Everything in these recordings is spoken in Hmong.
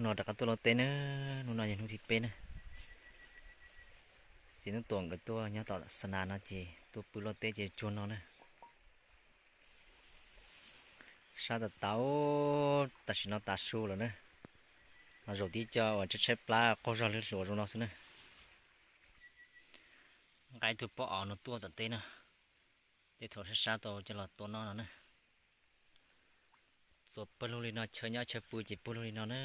No rov qab tuaj luaj teb na, hnub no yog hnub thib peb na. Txiv Ntxawm Tuam nkawd tuaj nyob tom Xa Nas no ces tuaj pw luaj teb ces cuag no na. Sab tas tas, tam sim no tav su lawm na. No zaum tib co uas tshaib tshaib plab qaug zog lwj hluas zoo no xwb na. Nqa ib tug pob os no tuaj tom teb no, tej thaum sab sab tau coj los tua noj no na. Txua pawg lug li no, chaw nyob chaw pw ces pawg lug li no na.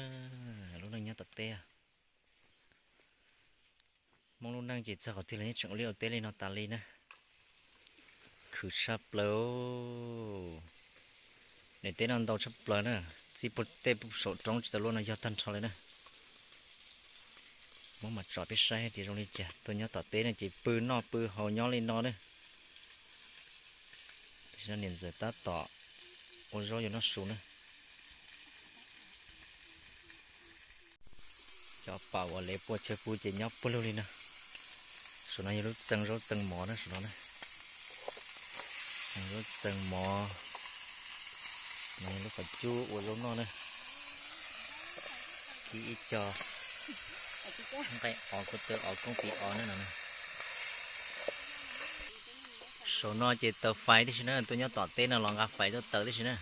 Lub neej nyob tom teb, Hmoob lub neej ces txog qhov twg los yeej tseem ua liaj ua teb li no tas li na. Khwv tshaj plaws, daim teb no ntau tshaj plaws na. Txij puag tej saum roob tsis tau luaj no yog tag nrho li na. Muab mam tsom peb saib tias zoo li cas. Tuaj nyob tom teb no ces pw noj pw haus nyob li no na. Tam sim no niam ntxawm tab tom ua zaub yuav noj su na. Cov pam uas lev puag chaw pw ces nyob puag lug li no. Saum no yog lub txee zaub txee mov na, saum no na. Txee zaub txee mov. No yog lub qhov cub ua zaub noj na. Kib ib co nqaij os, kuv taw os, koob tiv os na no na. Saum no ces taws fais tib si na, tuaj nyob tom teb no los nqa fais tuaj taws tib si na.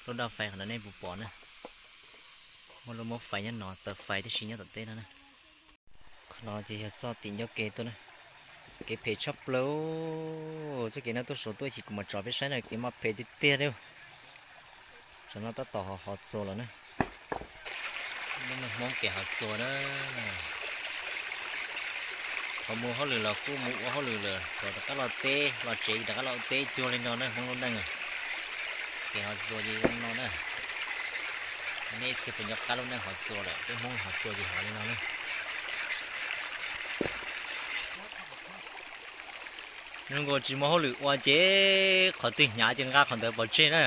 Lub daj fais qhov no nej puas pom na. Muaj lub mub fais nyob no, taws fais tib si nyob tom teb no na. Qhov no ces yog txoj tim ncauj ke tuaj na. Kev phem tshaj plaws. Txoj kev no tuaj saum tuaj, ib chim kuv mam tsom peb saib na, kev mas phem tiag tiag li. Saum no tab tom hov hov txuas lawm na. Lub neej Hmoob kev hov txuas na. Thaum mus hauj lwm los kuj mus ua hauj lwm lawm, thaum rov qab los teb los tsev rov qab los teb cuag li no na Hmoob lub neej. Kev hov txuas ces zoo no na. Nej xij puas nco qab lub neej hov txuas lawm, peb Hmoob hov txuas ces hov li no na. Zoo nkaus tsis muaj hauj lwm ua ces qhov twg hnyav ces nqa qhov ntawd pov tseg na.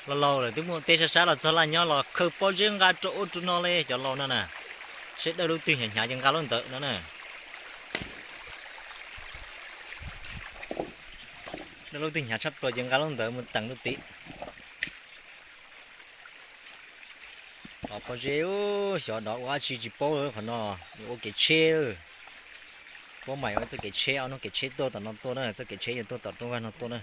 Laus laus lawm twb muaj teb sab sab los txog laj nyob los khaws pob zeb nqa rau ub rau no li cov laus no na. Seb dawj lub twg hnyav hnyav ces nqa lub ntawd no na. Dawj lub twg hnyav tshaj plaws ces nqa lub ntawd mus teem lub tid. Os, pob zeb xyov dov ua dab tsi tsis paub qhov no, yuav ua kev tsheb. Pob mais ua txoj kev tsheb, ob hnub kev tsheb tuaj tom no tuaj na, txoj kev tsheb yuav tuaj tom rooj vag no tuaj na.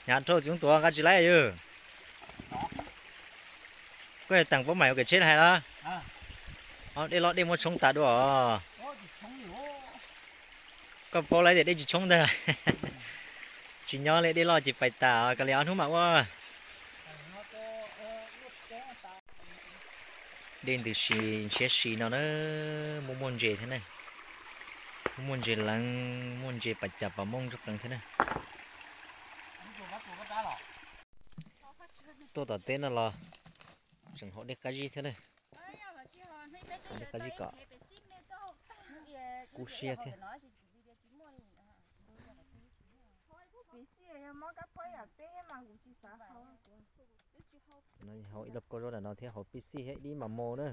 Hnyav dhau txiv Ntxawm Tuam, nqa tsis laib yog. Koj teem pob mais ua kev tsheb hais los? Dej loj dej muab tshoob tas dua os. Koj paub laib tias dej tsis tshoob ntag. Tsis nyob li, dej loj ces pais tas, koj li ob hnub mam ua. Dej ntws si ntshiab si no na, muaj muaj ntses thiab ne. Muaj muaj ntses leev, muaj ntses pas cas pas mooj ntsuj qees thiab ne. Tuaj tom teb no los tseem haus dej qab zib thiab ne. Haus dej qab zib kom kub siab thiab. Haus ib lauj kaub zaub ntawm no thiab haus pib xij thiab ib dib mam mos na.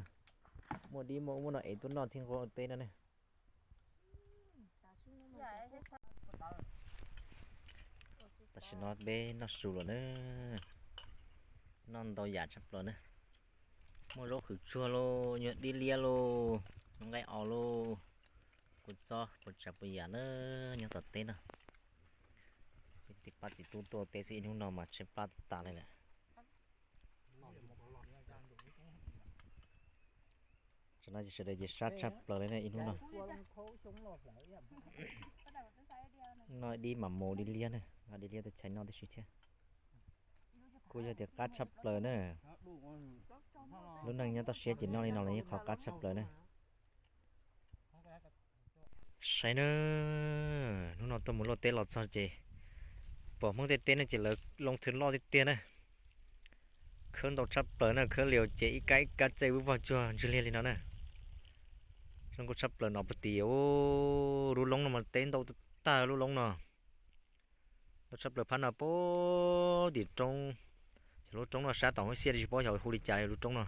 Muaj dib muaj ub muaj no es tuaj noj thiab nqua teb no ne. Tam sim no peb noj su lawm na. Noj ntau yam tshaj plaws na. Muaj zaub qhwv tsuag lauj, nyuag dib liab lauj, nqaij os lauj, kua txob, puas tsav puas yam na, nyob tom teb no. Tej pab txiv tub tuaj teb xwb ib hnub no mas tshaib plab tas tas li lawm. Tam no ces sawv daws ces sab tshaj plaws li na ib hnub no. Noj dib mam mus dib liab na, noj dib liab tuaj chais noj tib si thiab. Kuj yog tias qab tshaj plaws na. Lub neej nyob toj siab ces noj li no los yeej qhov qab tshaj plaws na. Saib na, hnub no tuaj mus luaj teb los txog ces pom Hmoob tej teb no ces lawv loo thwv loj tiag tiag na. Khawb ntau tshaj plaws na, khawb lias ces ib kab ib kab txaij vwj vog cuag ntswg liag li no na. Zoo nkauj tshaj plaws no puag tim lub loob no mas teb ntau tag lub loob no. Ntau tshaj plaws phab no puag tim roob, xyov lub roob no sab tom hauv xiab tsis paub xyov hu li cas lub roob no.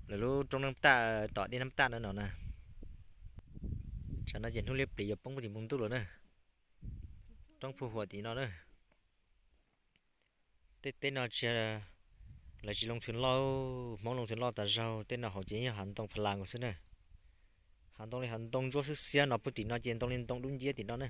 Lawv lub roob Nab Taj, tom dej Nab Taj no no na. Tsam no ces hnub liab pliv yuav poob puag tim npoo ntuj lawm na. Roob Phu Huam tim no na. Tej teb no tsis, lawv tsis loo thwm loj, Hmoob loo thwm loj tas zaug. Tej no hauv ces yog hav ntoo pha las nkaus xwb na. Hav ntoo li hav ntoo ntsuab xwb xiab no, puag tim no ces ntoo li ntoo dub nciab tim no na.